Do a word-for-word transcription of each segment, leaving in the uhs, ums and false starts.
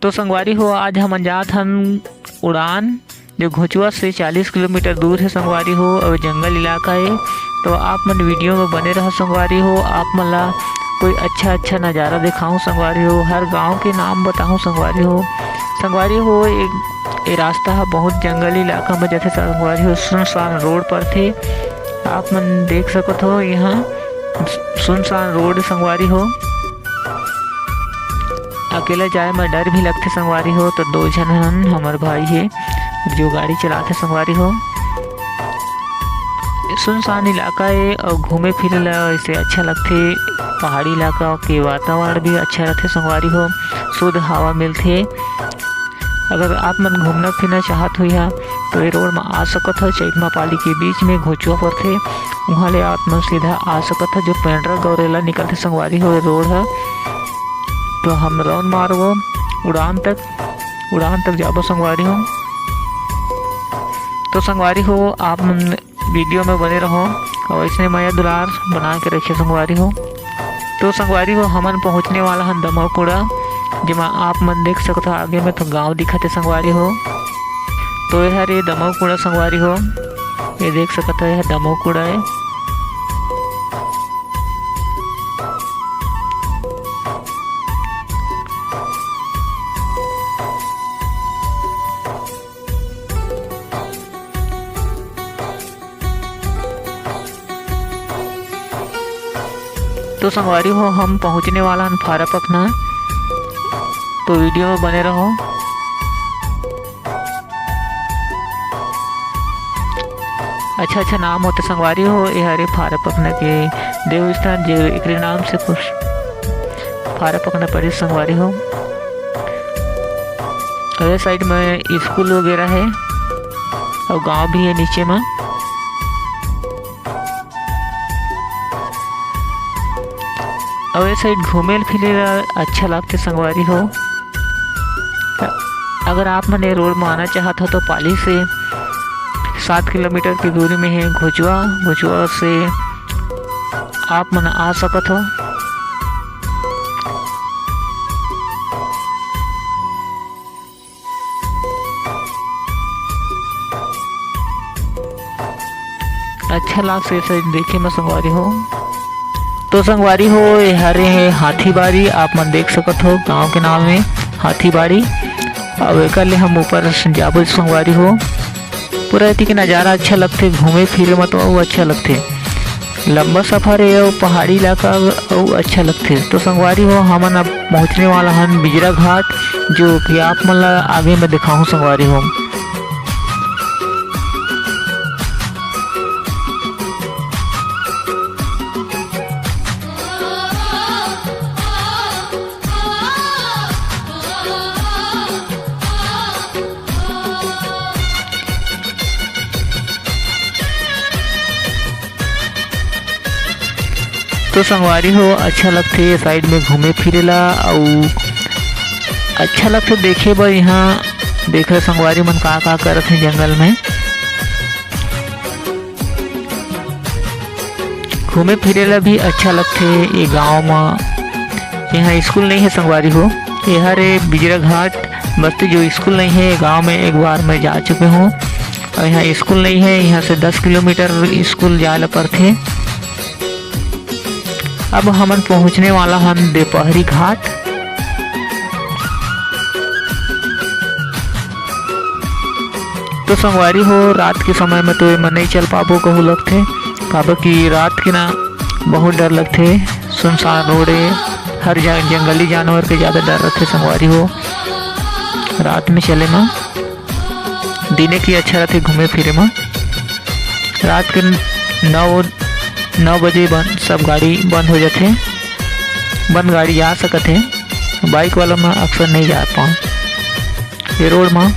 तो संगवारी हो, आज हमन जात हन उड़ान, जो घुचवा से चालीस किलोमीटर दूर है संगवारी हो, और जंगल इलाका है। तो आप मन वीडियो में बने रहो संगवारी हो, आप मन ला कोई अच्छा अच्छा नज़ारा दिखाऊं संगवारी हो, हर गांव के नाम बताऊं संगवारी हो। संगवारी हो, एक ये रास्ता है बहुत जंगल इलाका में जाथे संगवारी हो, सुनसान रोड पड़थे। आप मन देख सकत हो, यहाँ सुनसान रोड संगवारी हो। अकेला जाए म डर भी लगथे संगवारी हो, तो दो झन हन, हमर भाई हे जो गाड़ी चलाथे संगवारी हो। सुनसान इलाका ए अउ घूमे फिरे ला ऐसे अच्छा लगथे। पहाड़ी इलाका के वातावरण भी अच्छा रहथे संगवारी हो, शुद्ध हवा मिलथे। अगर आप मन घूमना फिरना चाहत हो यहाँ, तो ये रोड में आ सकत हो। चैतमा पाली के बीच में घोचुआ पड़थे, वहाँ ले आप मन सीधा आ सकत हो, जो पेंड्रा गौरेला निकलथे संगवारी हो ये रोड ह। तो हम राउंड मारबो उड़ान तक, उड़ान तक जाबो संगवारी हो। तो संगवारी हो, आप मन वीडियो में बने रहो और ऐसे मया दुलार बना के रखिए संगवारी हो। तो संगवारी हो, हमन पहुँचने वाला हन दमौकुड़ा, जेमा आप मन देख सकत हो आगे में तो गांव दिखत है संगवारी हो। तो ये हरे दमौकुड़ा संगवारी हो, ये देख सकत हो, यह दमौकुड़ा है। तो संगवारी हो, हम पहुँचने वाला हन फारा पखना, तो वीडियो में बने रहो। अच्छा अच्छा नाम होते संगवारी हो, ये हरे फारा पखना के देवस्थान, जो एकरे नाम से कुछ फारा पखना पड़े संगवारी हो। और ये साइड में स्कूल वगैरह है और गांव भी है नीचे में। और ये साइड घूमे फिरे ला अच्छा लगते संगवारी हो। अगर आप मन ये रोड में आना चाहत हो तो पाली से सात किलोमीटर की दूरी में है घुचवा। घुचवा से आप मन आ सकत हो। अच्छा लागथे ये साइड देखे में संगवारी हो। तो संगवारी हो, ये हरे है हाथीबाड़ी, आप मन देख सकत हो गांव के नाम है हाथीबाड़ी। अब एकर ले हम ऊपर जाबो संगवारी हो। पूरा एती के नज़ारा अच्छा लगथे, घूमे फिरे म तो अउ अच्छा लगथे। लंबा सफर है अउ पहाड़ी इलाका अउ अच्छा लगथे। तो संगवारी हो, हमन अब पहुँचने वाला हन बिजरा घाट, जो कि आप मन ला आगे में दिखाहूँ संगवारी हो। तो संगवारी हो, अच्छा लगथे ये साइड में घूमे फिरे ला, अउ अच्छा लगथे देखे बर। यहाँ देखो संगवारी मन का का करत हे जंगल में। घूमे फिरे ला भी अच्छा लगथे ये गांव म। यहाँ स्कूल नहीं है संगवारी हो, ये हरे बिजरा घाट बस्ती जो स्कूल नहीं है, गांव में एक बार मैं जा चुके हूँ। और यहाँ स्कूल नहीं है, यहाँ से दस किलोमीटर स्कूल जाए ला पड़थे। अब हमन पहुँचने वाला हन देपहरी घाट। तो संगवारी हो, रात के समय में तो एमा नहीं चल पाबो कहू लगथे, काबर कि रात के ना बहुत डर लगथे, सुनसान रोड ए, हर जा-, जंगली जानवर के ज़्यादा डर रथे संगवारी हो रात में चले में। दिने की अच्छा रथे घूमे फिरे में। रात के नौ, नौ बजे बंद, सब गाड़ी बंद हो जाथे। बंद गाड़ी जा सकत हे, बाइक वाला में अक्सर नहीं जा पाए ये रोड में।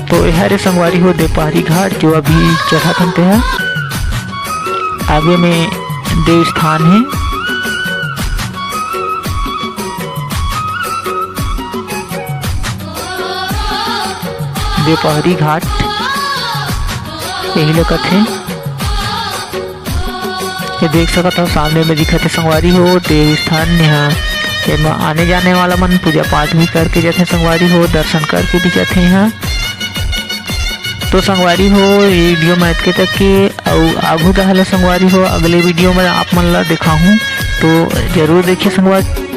तो एहर ए संगवारी हो देपहरी घाट, जो अभी चढ़त हन तेहा। आगे में देव स्थान हे। देपहरी घाट यही ल कथे। ये देख सकत हो सामने में दिखत हे संगवारी हो देव स्थान। यहाँ एमा आने जाने वाला मन पूजा पाठ भी करके जाथे संगवारी हो, दर्शन करके भी जाथे यहाँ। तो संगवारी हो, ये वीडियो में अतके तक के, अउ आगू डहर ला संगवारी हो अगले वीडियो में आप मन ला दिखाहूँ। तो जरूर देखिए संगवारी।